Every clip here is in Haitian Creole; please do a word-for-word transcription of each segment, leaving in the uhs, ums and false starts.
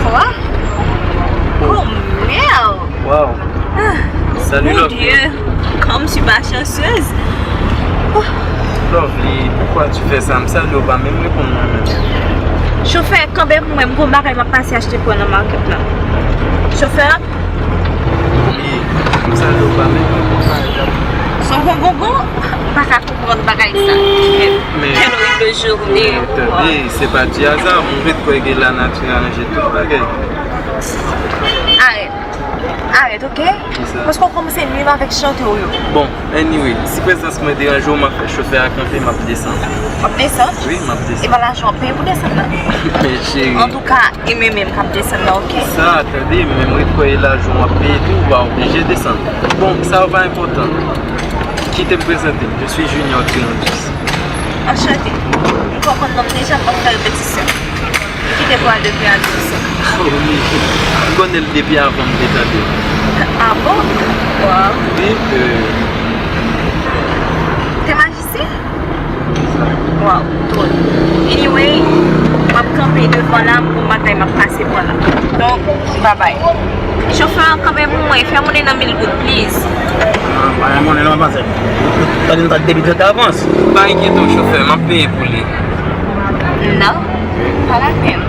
Quoi? Oh, merde! Waw. Salut, Mon Lovely. Dieu, comme je suis pas chanceuse. Lovely, pourquoi tu fais ça? M salye w pa menm reponn mwen menm. Chofè, kanpe pou mwen, m gon bagay m ap pase achte pou nan market la. Chofè, Wi, m salye w pa menm reponn mwen. son bon bonbon, m pa ka konprann bagay sa. Men- Quelle horrible journée. Tande, se pa di aza, mwen ret kwè ke lanati aranje tout bagay. Arèt. Arèt, ok? Kisa? Paske w kòmanse nwi m avèk chante w yo. Bon, anyway, si prezans mwen deranje w, m ap fè chofè a kanpe, m ap desann. W ap desann? Wi, m ap E desann. pa lajan w ap peye pou desann nan. Men cheri. Antouka, e mwen menm k ap desann nan, ok? Sa, tande, men mwen kwè e lajan w ap peye tou, w pa oblije desann. Bon, sa yo pa enpòtan. Kite m prezante m. Je suis Junior Triantus. Anchante. M konprann non m deja, m ap fè repetisyon. Ki te pral depi a douz. Oh, wi. M konnen l depi avan m te tande. Ah bon? Waw. Wi, euh, Te majisyen? Waw, dròl. Anyway, m ap kanpe devan la, m gon bagay m ap pase pran la. Donk, babay. Chofè an kanpe pou mwen, fè monnen nan mil goud, please. Bagay monnen nan panse. Tande nou ta depi tout avans. Pa enkyete w, chofè, m ap peye pou li. Non, pa la penn.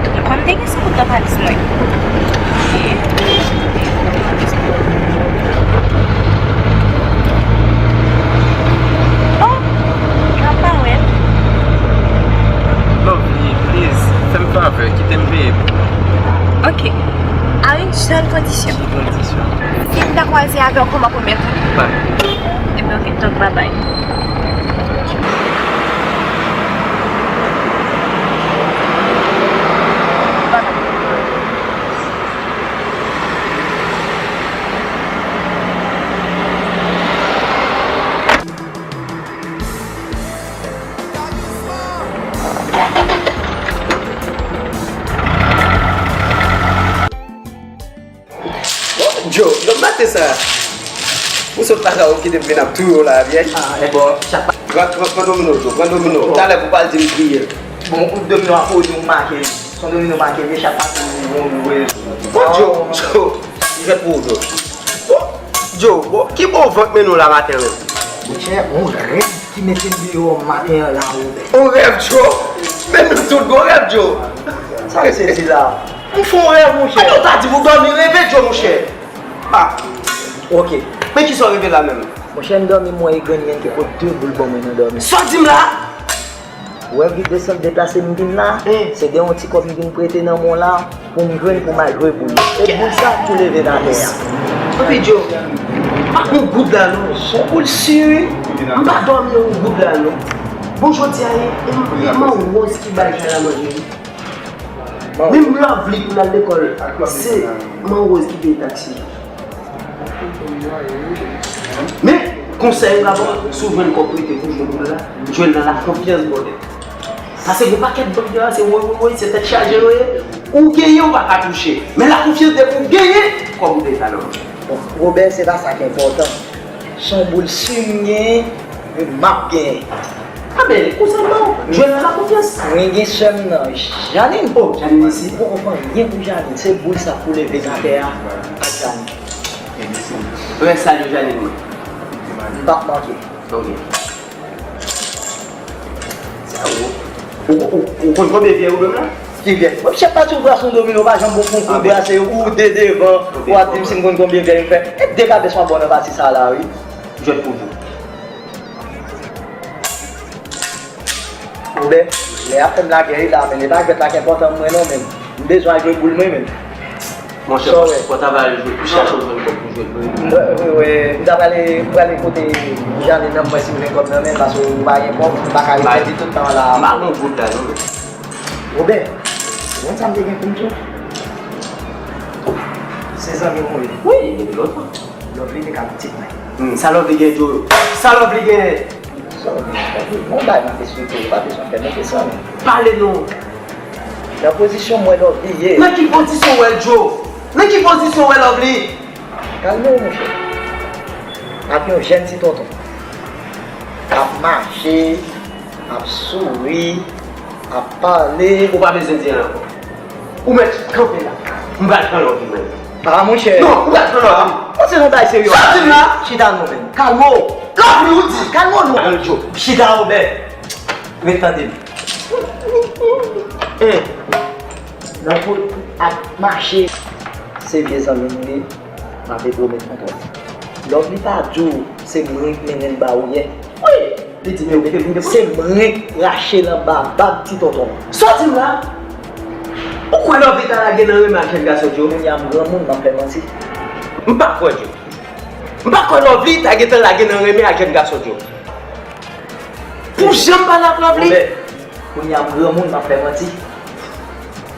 Mwen pa m te gen san goud nan valiz mwen. Oh, m ap pa wè l. Lovely, please, fè m favè, kite m peye pou ou. Ok. A une seule condition. Kondisyon. Si m ta kwaze avè w kòman premye kou? Bay. Ebyen, ok, donk, babay. Bon, Joe, lòm maten sa. Ou sot lakay ou kite m vin ap touye w la, vyèj. Ah, e bon, chak pa. Pran, pran, pran domino, Joe, pran domino. Talè pou pral di m kriye. Bon, ou domino a kote ou make. Son domino make, men chak pa tou ou voye. Bon, Joe, Joe, m jwèt pou ou, Joe. Bon, Joe, bon, ki bon vant mennen w la maten menm? Monchè, on rèv ki mete m deyò maten an la, Wobè. On rèv, Joe? Men nou tout gon rèv, Joe. Sa w eseye di la? M fè on rèv, monchè. Atò, w ta di m ou dòmi reve, Joe, monchè. Ah, ok. Men kisa w reve la menm? Monchè, m dòmi, m wè e grenn nèg ki pot de boul ban mwen nan dòmi. Sa w di m la? Ou wè vide san deplase m vin la, se de yon ti kòb m vin prete nan men w la pou m jwenn pou m al jwe boul. E boul sa pou leve nan tè a. Anpi Joe, pa gon goud la non. Se yon boul si wi. M pa dòmi yon goud la non. Bon, jodi a, e, e, e manwoz ki bay Jay la manje wi. Menm Lovely pou l al lekòl, se manwoz ki peye taksi. Men, konsèy m ka ba w, si w jwenn kòb prete pou jwe boul la, jwe l nan lakonfyans, brother. Paske gon pakèt bank deyò, se woy, woy, woy, se tèt chaje yo ye. Ou genyen, ou pa ka touche. Men lakonfyans, depi w genyen, kòb ou deja nan men. Bon, Wobè, se pa sa k enpòtan. Se yon boul si m genyen, m ap genyen. Anben, konsèy m ba w, jwe l nan lakonfyans. Mwen gen sè m nan, Janine. Oh, Janine isi. Ou poko fè anyen pou Janine. Se boul sa pou leve nan tè a ak Janine. Rès la, Janine mwen. M p ap manke. Ok. Sa ou, ou, ou, ou konn konbyen vyèy ou menm la? Ki vyèy? Mwen chèf pati ou brase yon domino, pa janm bon konkou brase, ou de devan, ou ap di m si m konn konbyen vyèy m fè. E de kabès m ap ba w nan pati sa la, wi. Jwèt pou ou. Oubyen, lè y ap fè m lagè wi la, men e pa jwèt la k enpòtan pou mwen non, men m bezwen al jwe boul mwen, men. Monchè, fò w ta va al jwe, chache w jwenn kòb pou jwe boul. Wi, wi, wi. M ta prale, prale kote Janine nan, m wè si m jwenn kòb nan men l, paske ou pa gen kòb, m pa ka ret pèdi tout tan an la. M pa gon goud la non, men. Wobè, ou konn sa m te gen pou m di w? Se zanmi w mwen ye. Wi, depi lontan. Lovely te ka pitit mwen. Hmm, sa Lovely gen, Joe? Sa Lovely gen? Sa Lovely gen? Bon, bay m ap esplike w, ou pa bezwen fè m desann. Pale non. Nan pozisyon m wè Lovely ye. Nan ki pozisyon w wè l, Joe? Nan ki pozisyon w wè Lovely? Kalme w, monchè. Ak yon jèn ti tonton k ap mache Ap souri, ap pale. Ou pa bezwen di anyen ankò. Ou mèt kanpe la. M pral pran lòv li, mwen. Ah, monchè. Non, ou pral pran lòv li. Ah, ou se yon bagay serye. Sòti la. Chita non, men. Kalme w. Lòv li, ou di. Kalme w, non. Ann, Joe. Chita, Robert. Ret tande m. Hein. Nan wout ap mache. Se vye zanmi m li. M ape pwomèt kontwòl. Lòv li pa di w se mwen k mennen l ba ou yè. Wi! Li di men yo mete m de. Se mwen k rache l anba bab ti tonton. Sòti m la! Ou kwè Lòv li ta lage nan renmen ak jèn gason Joe? Kounye a m granmoun, m ap fè manti. M pa kwè Joe. M pa kwè Lòv li ta gentan lage nan renmen ak jèn gason Joe. Pou jan m pale ak Lòv li. Robert, kounye a m granmoun, m ap fè manti.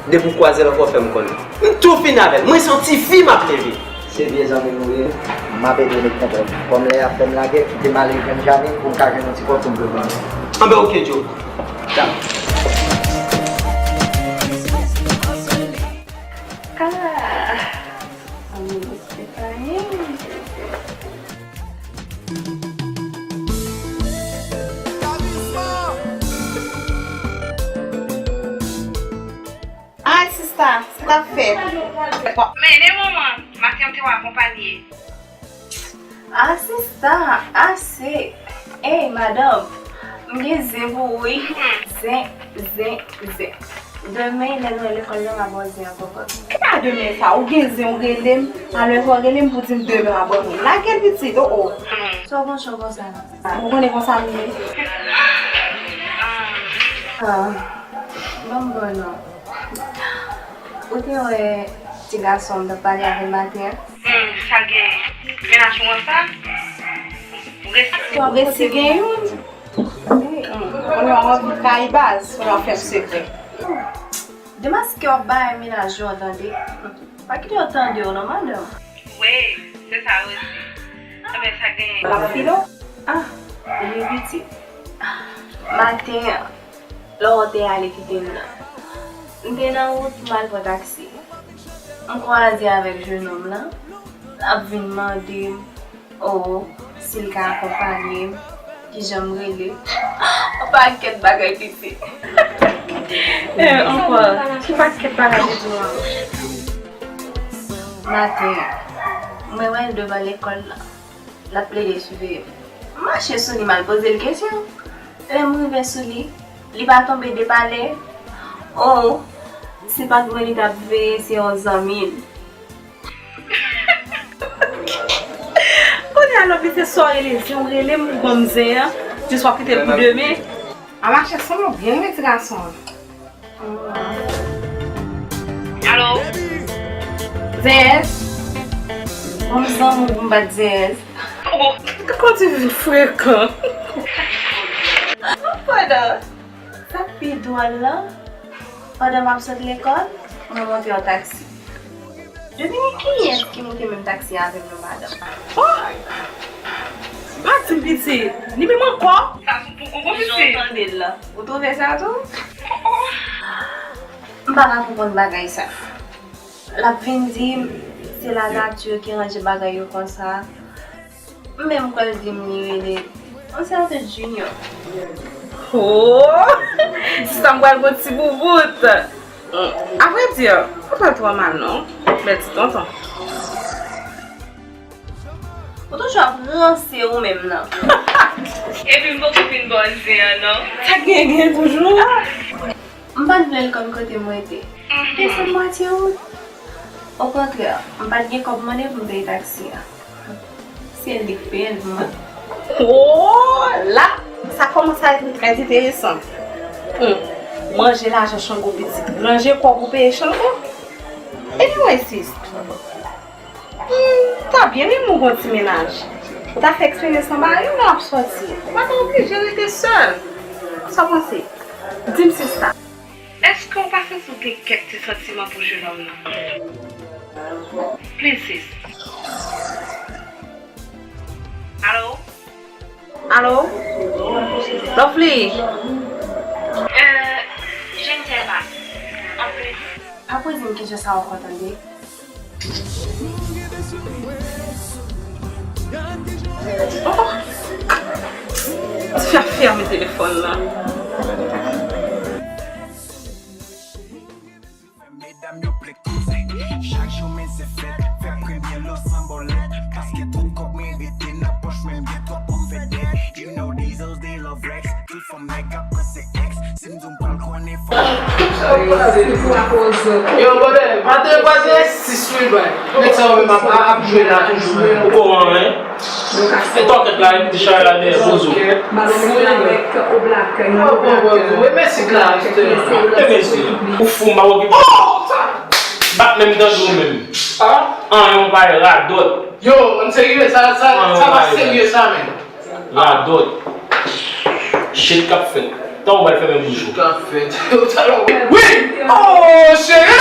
Depi w kwaze l ankò, fè m konnen. M tou fini avè l. Mwen se yon tifi m ap leve. Se vye zanmi nou ye. M ap ede w met kontwòl. Kòm lè y ap fè m lagè, kite m ale jwenn Janine pou m ka jwenn yon ti kòb pou m dwe vini. Anben, oke, Joe. Dam. Ah, ann Espay. Ay, sista, sa t ap fèt? Men, de moman, maten m te wè akonpanye. Ah, sista, ase. Ey, madanm, m gen zen pou ou, wi. Zen, zen, zen. Demen, lè nou al lekòl la, m a ba w zen an kòkòt. Ki pa demen sa? Ou gen zen, ou rele m. Alò, fò w rele m pou di m demen w a ban mwen. Lage l pitit, o, o. Sa w panse konsa? Ou konnen konsa m ye. Ah, ban m ba w non. Ou te wè ti gason m t ap pale avè l maten an? Hmm, sa l gen? Mennaj ou an sa? Ou resi? Ou resi gen youn? Kounye a w anvi trayi baz, kounye a w fè m sekrè. Demaske w ap bay mennaj ou an tande. Pa kite yo tande w non, madanm. Wi, se sa yo di. Anben, sa genyen? L ap file w? Ah, li pitit. Maten an, lè w te ale kite m nan, m te nan wout pou m al pran taksi. M kwaze avèk jennonm lan, l ap vin mande m, o, si l ka akonpanye m, kijan m rele. Yon pakèt bagay pitit. Eh, ankò, ki pakèt bagay pitit an? Maten an, mwen wè l devan lekòl la. L ap plede siveye m. M mache sou li, m al poze l kesyon. Lè m rive sou li, li pa tonbe de palè. O, se pa t mwen li t ap veye, se yon zanmi l. Kounye a, lòt li se sa w rele, zen w rele m, ou ban m zen an, jis w ap kite l pou demen. A mache sanble w byen renmen ti gason an. Alo? Zeyèz? Ban m zanmi w pou m bat Zeyèz. Oh. Kòman ti vin frekan? Pandan, sa k pi dwòl lan, pandan m ap sot lekòl, mwen monte yon taksi. Dominique, kiyès ki monte menm taksi avè m nan, madanm? Oh! Pa di m pitit, li menm ankò? Sa sou poko pitit. Jan w tande l la. Ou twouve sa tou? M pa ka konprann bagay sa. L ap vin di m se lanati ki ranje bagay yo konsa. M menm kwè l di m li rele yon sèten Junior. Oh! Sista m pral gon ti boubout. Avrèdi, ou pa twò mal non, bèl ti tonton. Ou toujou ap ranse ou menm nan. Epi m poko fin ba w zen an non. Sa k gen, gen toujou. M pa t vle l konn kote m rete. Desann mwatye wout. Okontrè, m pa t gen kòb mande pou m peye taksi a. Se li k peye l pou mwen. Oh, la, sa kòmanse a vin trè enteresan. Hmm. Manje lajan Chango pitit. Ranje kò w pou peye Chango. Anyway, sis. Hmm, ta byen renmen w gon ti mennaj. Ou ta fè eksperyans anba yo lè w ap sòti. Ou pa ta oblije rete sèl. Sa w panse? Di m, sista. Èske w pa santi w gen kèk ti santiman pou jennonm nan? Please, sis. Alo? Alo? Lovely? Euh, je ne sais pas. En plus. Pa poze m kesyon sa ankò, tande. Oh! Ti fi a fèmen telefòn nan. Medam yo plen kouzen. Chak jou men se fèt. Fè premye lo san bòlèt. Paske tout kòb mwen rete nan pòch mwen, m gen twòp pou m fè dèt. You know these hoes, they love flex. Tout fanm nèg ap panse ex. Si m di w m pral konnen fò. Yo, brother, maten yo kwaze sis wi, bòy. Nèg sa yo menm ap, ap jwe la toujou, menm. Ou konprann, hein? E tòkèt la, epi ti chay la dèyè, poze w. Fou, nèg. Ou konprann, poze w. E mèsi, Clarisse. E mèsi. Ou fou, m pa wè ki. Bat menm tande w menm. Anyen w pa ye radòt. Yo, n serye, sa, sa, sa pa serye, sa, menm. Radòt. Shit k ap fèt. Tan w pral fèmen bouch ou. Shit k ap fèt. Yo, talè w. Wi! Oh, cheri!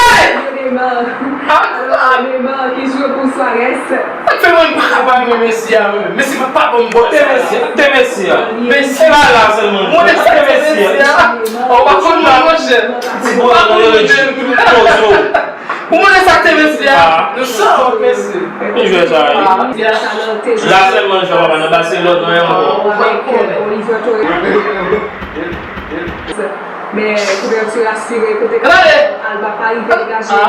Ah, ah. Sa k fè mwen pa ka pa renmen mesye a, mwen menm? Mesye pa, pa bon bò. Te mesye, te mesye a. Mesye pa la sèlman. Mwen te mesye a. Ou pa konn la, monchè. Ti bò nan yo redi. Pozo. Ou konnen sa k te mesye a? Nou sòt mesye. Ki jwè sa ye? La sèlman jwè papa nan Baselòn nan yon. Men kouvèti asire kote Alba pa rive degaje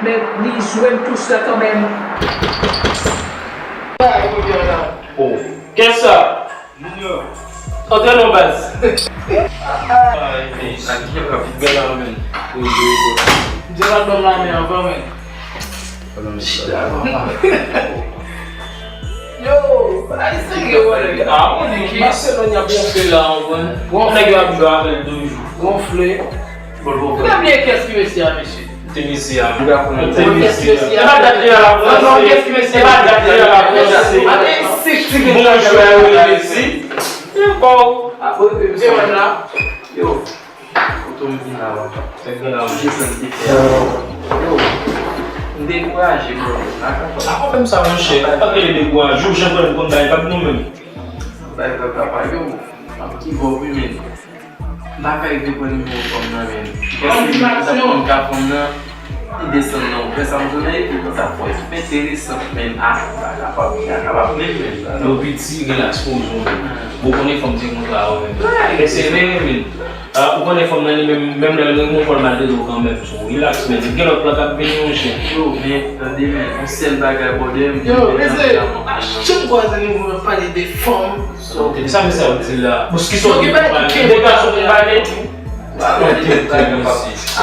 men li jwenn touch la kanmenm. Oh, kèsa? Junior. Antre non baz. Ay, men. Bèl la men. Mwen pa t ban m lamen anvan men. Chita. Yo, bagay serye wè. Ah, mwen di ki Barcelona gonfle la, ou konn. Gonfle. Nèg yo ap jwe avè l toujou. Gonfle. Bon, bon, bon. Ou pa bliye kiyès ki mesye a, mesye? Te mesye a. Ou pa konnen kiyès ki mesye a. E pa dat li a la pranse. E pa dat li a la pranse. Bon jwè yo rele Messi. Yo, bon. Apre ke mesye la. Yo. Kote m vin la, papa? Nèg gen la, wi. Desann ti fè. Yo. M dekouraje, bro. Apa fè m sa, monchè? Pa t rele dekouraje, ou jan pran konn bagay, pa t nou menm. Bay papa, yo. M ap ki bò wi, men. M pa ka rive pran nimewo fanm nan, men. Paske m ta konn ka fanm nan, li desann nan, ou konprann sa m di w la, epi konsa fò enteresan, men a, m pa kapab, m pa kapab menm, men. Yo piti, relax, poze w. Ou konnen fanm se konsa yo menm. Men se vre, men. Ah, ou konnen fanm nan li menm, menm lè l renmen w, fò l maltrete w kanmenm. So, relax, men. Gen lòt plan k ap vini, monchè. Yo, men, tande, men, yon sèl bagay, brother, m. Yo, men se, a jan m kwaze nou, mwen pale de fanm. Sa misye ap di la? Bon, kisa w gen pou pale? De gason pou pale?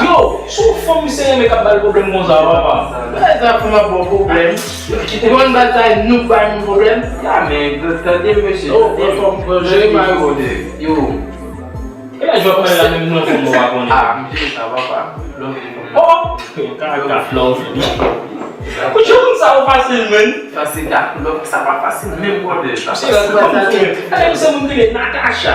Yo, se yon fanm misye renmen k ap ba l pwoblèm konsa, papa. Bagay sa fanm ap ba w pwoblèm. Ou konn bagay sa nou bay moun pwoblèm? Ya, men, tande mesye, tande. Jere bagay yo. Yo. E lè jwè pale la menm non fanm ou pa konnen. Ah, m jere sa, papa. Love you. Oh! Kaka, love you. Ou jwenn sa ou fasil, men. Sa se dak love, sa pa fasil menm, brother. Sa fasil. Gade, se moun ki rele Natacha,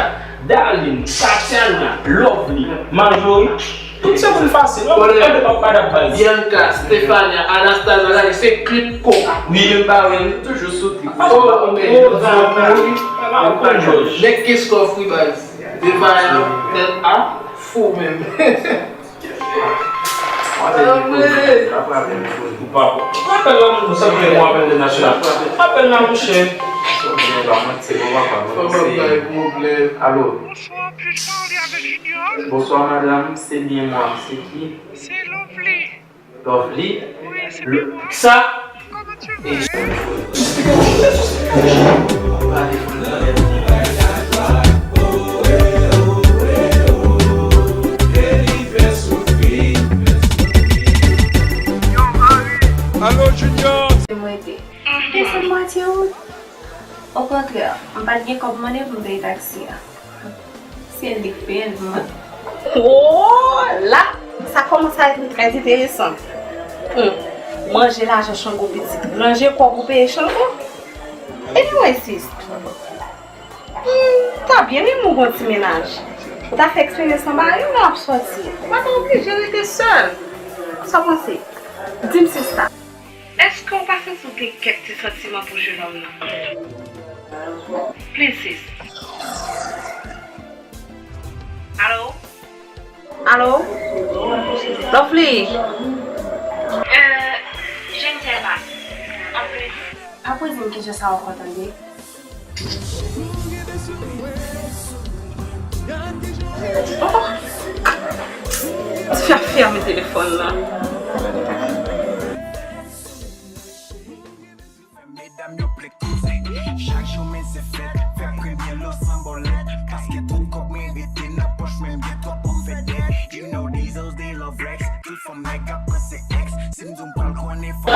Darline, Tatiana, Lovely, Marjorie. Tout se moun fasil. Wè moun gade pa pa dat baz. Bianca, Stefania, Anastasia, gade se klip koka. Wi, menm pa wè, li toujou sou trip. Oh, ok. Nèg ki skò fri baz. Devayan, tèt a fou menm. Ou pa bon. Ou apèl la, moun sa vle yon apèl entènasyonal. Apèl la, monchè. Alo. Bonsoir, madame, c'est bien moi. C'est qui? C'est Lovely. Lovely. Sa. Alo, Junior. Desann mwatye wout. Okontrè, m pa t gen kòb mande pou m peye taksi a. Se li k peye l pou mwen. Oh, la, sa kòmanse a être très intéressant. Hmm. Manje lajan Chango pitit. Ranje kò w pou peye Chango. Anyway, sis. Hmm, ta byen, menm ou gon ti mennaj. Ou ta fè eksperyans anba yon lè w ap sòti. Ou pa ta oblije rete sèl. Sa w panse? Di m, sista. Èske w pa santi w gen kèk ti santiman pou jenòm nan? Please, sis. Alo? Alo? Lovely? Euh, je ne sais pas. En plus. Pa poze m kesyon sa ankò, tande. Oh! Ti fi a fèmen telefòn nan. Medam yo plek kouzen. Chak jou men se fèt. Fè premye lo san bòlèt. Paske tout kòb mwen rete nan pòch, men m gen twòp pou m fè dèt. You know these hoes, they love flex. Tout fanm nèg ap panse èks. Si m di w m pral konnen fò.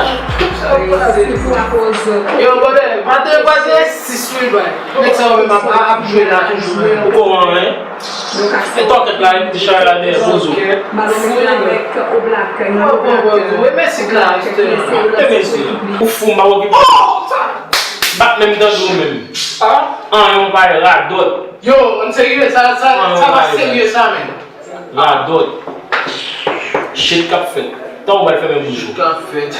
Yo, brother, maten yo kwaze sis wi, bro. Nèg sa yo menm ap, ap jwe la toujou, menm. Ou konprann, hein? E tòkèt la, epi ti chay la dèyè, poze w. Fou, nèg. Ou fou, m pa wè ki. Oh! Bat menm tande w menm. An, yon bagay radòt. Yo, n serye, sa, sa, sa pa serye, sa, menm. Radòt. Shit k ap fèt. Tan ou bay fèmen bouch ou. Shit k ap fèt.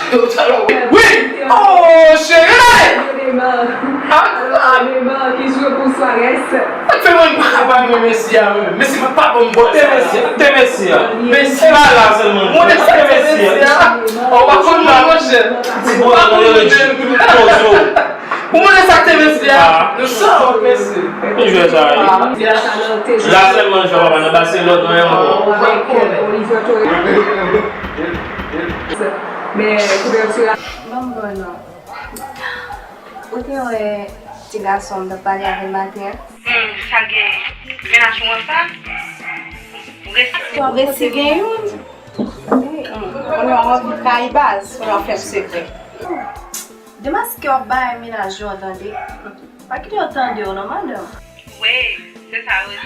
Wi! Oh, cheri! Ah, ah. Sa k fè mwen pa ka pa renmen Messi a, mwen? Messi pa, pa bon bòl. Te Messi, te Messi a. Messi la la sèlman. Mwen te Messi a. Ou pa konn la, monchè. Ti bòl nan yon pozo. Ou konnen sa k te Messi a? Ah. Nou sa, Messi. Ki jwè sa ye? La sèlman jwè papa nan Barcelone, non, yon. Ban m bon non. Ou te wè ti gason m t ap pale avè l maten an? Hmm, sa l gen? Mennaj ou an sa? Ou resi? Ou resi gen youn? Kounye a w anvi trayi baz, kounye a w fè m sekrè. Demaske w ap bay mennaj ou an tande. Pa kite yo tande w non, madanm. Wi, se sa yo di.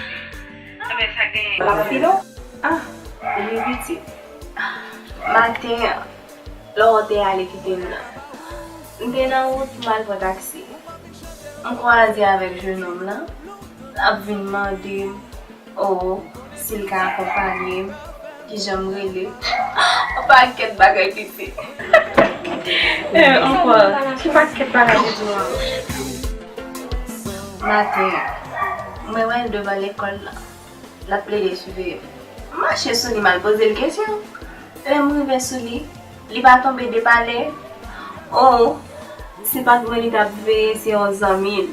Ebyen, sa genyen? L ap file w? Ah, li pitit. Maten an, lè w te ale kite m nan, m te nan wout pou m al pran taksi. M kwaze avèk jennonm lan. L ap vin mande m, oh, si l ka akonpanye m, kijan m rele. Yon pakèt bagay piti. Eh, ankò, ki pakèt bagay li di w an? Maten an, mwen wè l devan lekòl la. L ap plede siveye m. M mache sou li, m al poze l kesyon. Lè m rive sou li, li pa tonbe de palè. Oh, se pa t mwen li t ap veye, se yon zanmi l.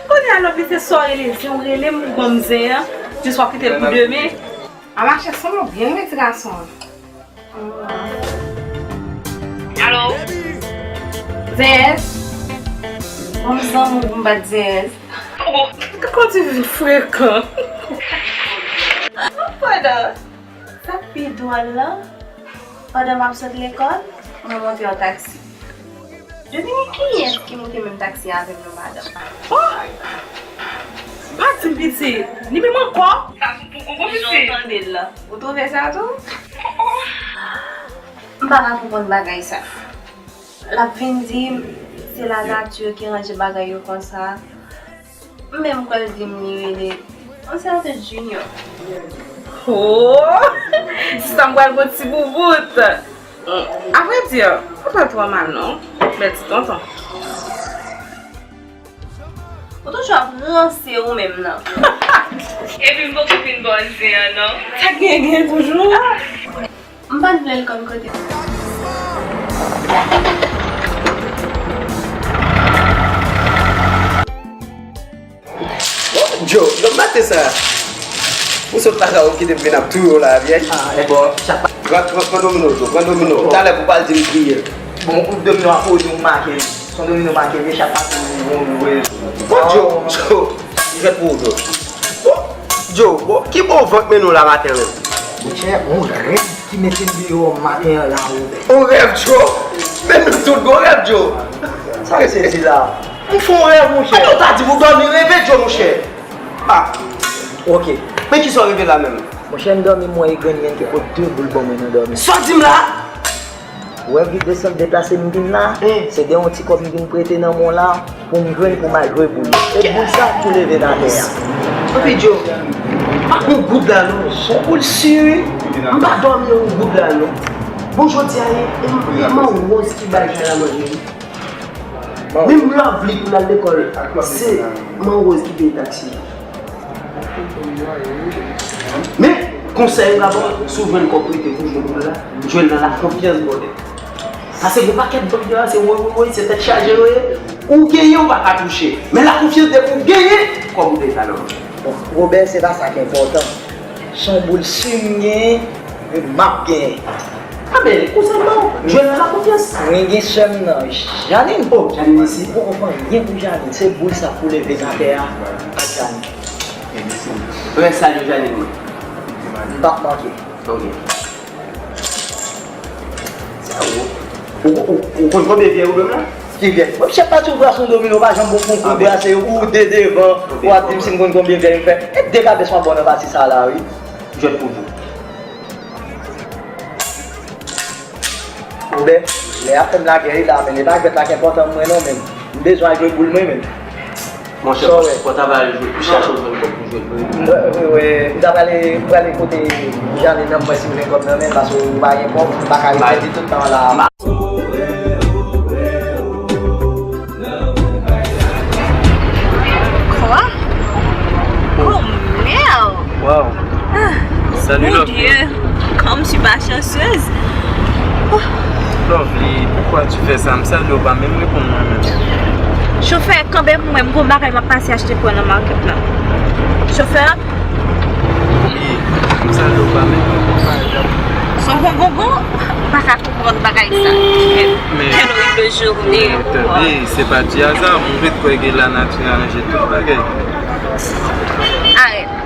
Kounye a lòt li se sa w rele l, se w rele m pou ban m zen an, jis w ap kite l pou demen. A mache sanble w byen renmen ti gason an. Alo? Zeyès? Ban m zanmi w pou m bat Zeyès. Kòman ti vin frekan? Pandan sa k pi dwòl la, pandan m ap sot lekòl, mwen monte yon taksi. Devine kiyès ki monte menm taksi avè m nan, madanm? Oh! Pa di m piti, li menm ankò? Sa sou pou koko piti. Jan w tande l la. Ou twouve sa tou? M pa ka konprann bagay sa. L ap vin di m se lanati ki ranje bagay yo konsa. M menm kwè l di m li rele yon sèten Junior. Oh! Sista m pral gon ti boubout. Avrèdi, ou pa twò mal non, bèl ti tonton. Ou toujou ap ranse ou menm nan. Epi m poko fin ba w zen an non. Sa k genyen genyen toujou. M pa t vle l konn kote. Bon, Joe, lòm maten sa. Ou sot lakay ou kite m vin ap touye w la, vyèj. Ah, e bon, chak pa. Pran, pran, pran domino, Joe, pran domino. Talè pou pral di m kriye. Bon, ou domino a poze ou make. Son domino make, vye chat pa tou, bon, bon. Bon, Joe, Joe. Jwèt pou ou, Joe. Bon, Joe, bon, ki bon vant mennen w la maten an menm? Monchè, yon rèv ki mete m deyò maten an la, Wobè. On rèv, Joe? Men nou tout gon rèv, Joe. Sa w se di la? M fè on rèv, monchè. Alo, w ta di m ou dòmi reve, Joe, monchè. Ah, ok. Men kisa w reve la menm? Monchè, m dòmi, m wè yon grenn nèg ki pot de boul ban mwen nan dòmi. Sa w di m la? Ou wè vit de san deplase m vin la, se de yon ti kòb m vin prete nan men w la pou m jwenn pou m al jwe boul yo. E boul sa ap tou leve nan atè a. Anpi Joe, m pa gen yon goud la non. Son boul si wi. M pa dòmi yon goud la non. Bon, jodi a, e, e, e Man Rose ki bay Jay la manje wi. Menm love li pou l al lekòl, se Man Rose ki peye taksi. Men, konsèy m ka ba w, si w jwenn kòb prete pou jwe boul la, jwe l nan lakonfyans, brother. Paske gon pakèt bank deyò a, se woy, woy, woy, se tèt chaje yo ye. Ou genyen, ou pa ka touche. Men lakonfyans, depi w genyen, kòb ou deja nan men. Bon, Robert, se pa sa k enpòtan. Se yon boul si m genyen, men m ap genyen. A ben, ou sa bon. Jwe nan lakonfyans. Mwen gen sè m nan, Janine. Oh, Janine isi. Ou konprann, gen pou Janine. Se boul sa pou leve nan tè a, ak Janine. Rès salye Janine mwen. M p ap manke. Ok. Sa ou, ou, ou, ou konn konbyen vyè ou menm la? Ki vyè? Mwen, chèf pati ou brase yon domino, pa janm bon konkou brase yo, ou de devan, ou ap di m si m konn konbyen vyè m fè. E de kabes mwen bon nan pati sa la, wi. Jwèt pou vou. Oubyen, lè y ap fè m lagè, wi, la, men e pa jwèt la ki enpòtan mwen non, men m bezwen al jwe boul mwen, men. Monchè, fò, fò ta va al jwe, chache w jwenn kòb pou jwe l. Wi, wi, wi. M ta prale, prale kote Janine nan, mwen si m jwenn kòb nan men l, paske ou pa gen kòb, ou pa ka ret pèdi tout tan la. Quoi? Oh, merde! Wow. Ah, salut, mon Dieu, comme je suis pas chanceuse. Oh. Lovely, pourquoi tu fais ça? M salye w pa menm reponn mwen menm. Chofè, kanpe pou mwen, m gon bagay m ap pase achte pou nan market la. Chofè. Wi, m salye w pa menm reponn mwen. Son gon gon gon, pa ka konprann bagay sa. Men, quelle horrible journée. Tande, se pa di aza, mwen ret kwè ke lanati aranje tout bagay. Arèt.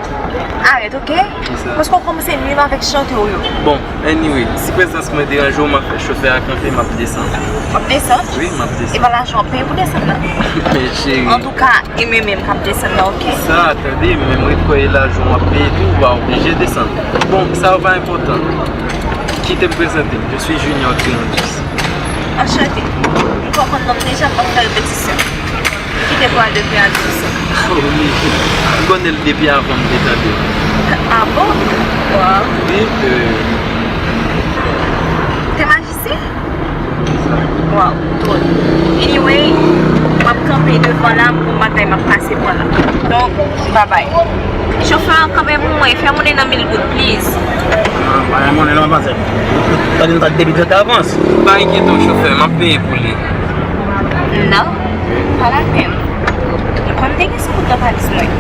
Arèt, ok? Kisa? Paske w kòmanse nwi m avèk chante w yo. Bon, anyway, si prezans mwen deranje w, m ap fè chofè a kanpe, m ap desann. W ap desann? Wi, m ap desann. E pa lajan w ap peye pou desann nan? Men cheri. Antouka, e mwen menm k ap desann nan, ok? Sa, tande, men mwen kwè e lajan w ap peye tou, w pa oblije desann. Bon, sa yo pa enpòtan. Kite m prezante m. Je suis Junior Triantus. Anchante. M konprann non m deja, m ap fè repetisyon. Kite pral de pè a di sa. Oh, wi. M konnen l depi avan m te tande l. Ah bon? Wow. Wi, euh. Te majisye? Wow, dròl. Anyway, m ap kanpe devan la, m gon bagay m ap pase pran la. Donk, babay. Chofè an kanpe pou mwen, fè monnen nan mil goud, please. Ah, pa gen monnen non, pase. Tande nou ta depi trant avans. Pa enkyete w, chofè, m ap peye pou li. Non, pa la penn. Mwen pa m te gen san goud nan valiz mwen.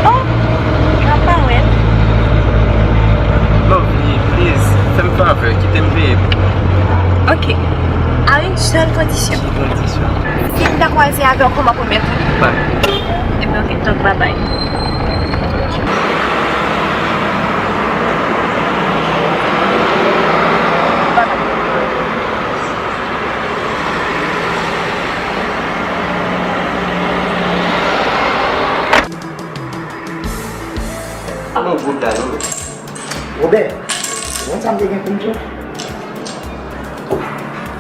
Oh, m ap pa wè l. Lovely, please, fè m favè, kite m peye pou ou. Ok, à une seule condition. Ki kondisyon? Si m ta kwaze avè w kòm premye fwa. Bye. Ebyen, ok, donk, bye bye. Alon goud la, non. Robert, ou konn sa m te gen pou m di w?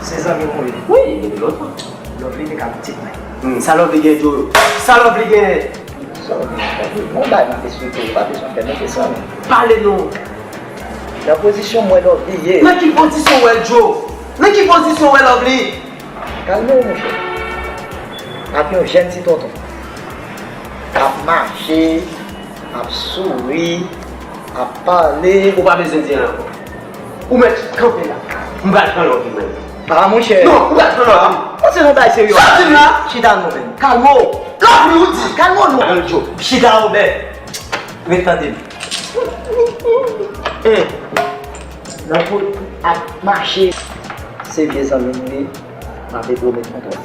Se zanmi w ye. Wi, depi lontan. Lovely te ka pitit mwen. Hmm, sa Lovely gen, Joe? Sa Lovely gen? Sa Lovely gen? Yon bagay m ap esplike w, ou pa bezwen fè m desann. Pale non. Nan pozisyon m wè Lovely ye. Nan ki pozisyon w wè l, Joe? Nan ki pozisyon w wè Lovely? Kalme w, monchè. Ap yon jèn ti tonton. Ap mache, ap souri, ap pale. Ou pa bezwen di anyen ankò. Ou mèt kanpe la. M pral pran Lovely mwen. Ah, monchè. Non, ou pral pran Lovely. Ah, se yon bagay serye. Soti la. Chita non, men. Kalme w. Lovely, ou di. Kalme w non. Nan Joe. Chita, Robert. Ret tande m. Hein. Nan kote ap mache. Se vye zanmi m li. M ap ede w met kontwòl.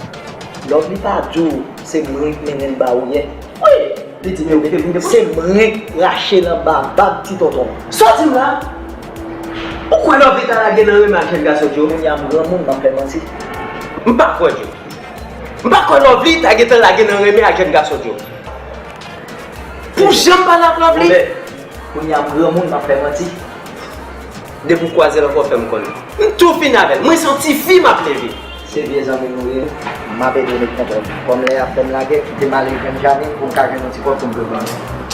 Lovely pa di w se mwen k mennen l ba ou yè. Wi, li di men ou mete vin devan. Se mwen k rache l anba bab ti tonton. Sa w di m la? Ou kwè Lovely ta lage nan renmen ak jèn gason, Joe? Kounye a m granmoun, m ap fè manti. M pa kwè, Joe. M pa kwè Lovely ta gentan lage nan renmen ak jèn gason, Joe. Pou jan m pale ak Lovely. Robert, kounye a m granmoun, m ap fè manti. Depi w kwaze l ankò, fè m konnen. M tou fini avè l. Mwen se yon tifi m ap leve. Se vye zanmi nou ye. M ap ede w met kontwòl. Kòm lè y ap fè m lagè, kite m ale jwenn Janine pou m ka jwenn yon ti kòb pou m dwe vann.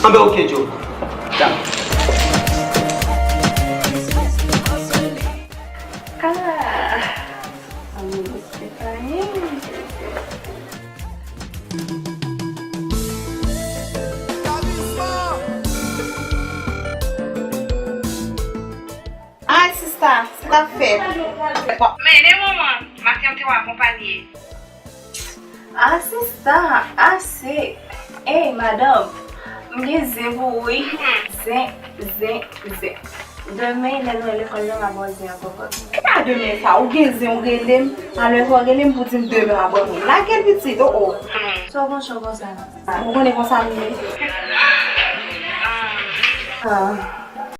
Anben, ok, Joe. Dam. Ah, amour, c'est pas rien. Men, men manman, maten m te w akonpanye. A sista, ase. Ey, madanm, m gen zen pou ou, wi. Zen, zen, zen. Demen, lè nou al lekòl la, m a ba w zen an kòkòt. Ki pa demen sa? Ou gen zen, ou rele m. Alò, fò w rele m pou di m demen w a ba m. Lagèl pitit, o, o. Sa w panse konsa? Ou konnen konsa m ye. Ah.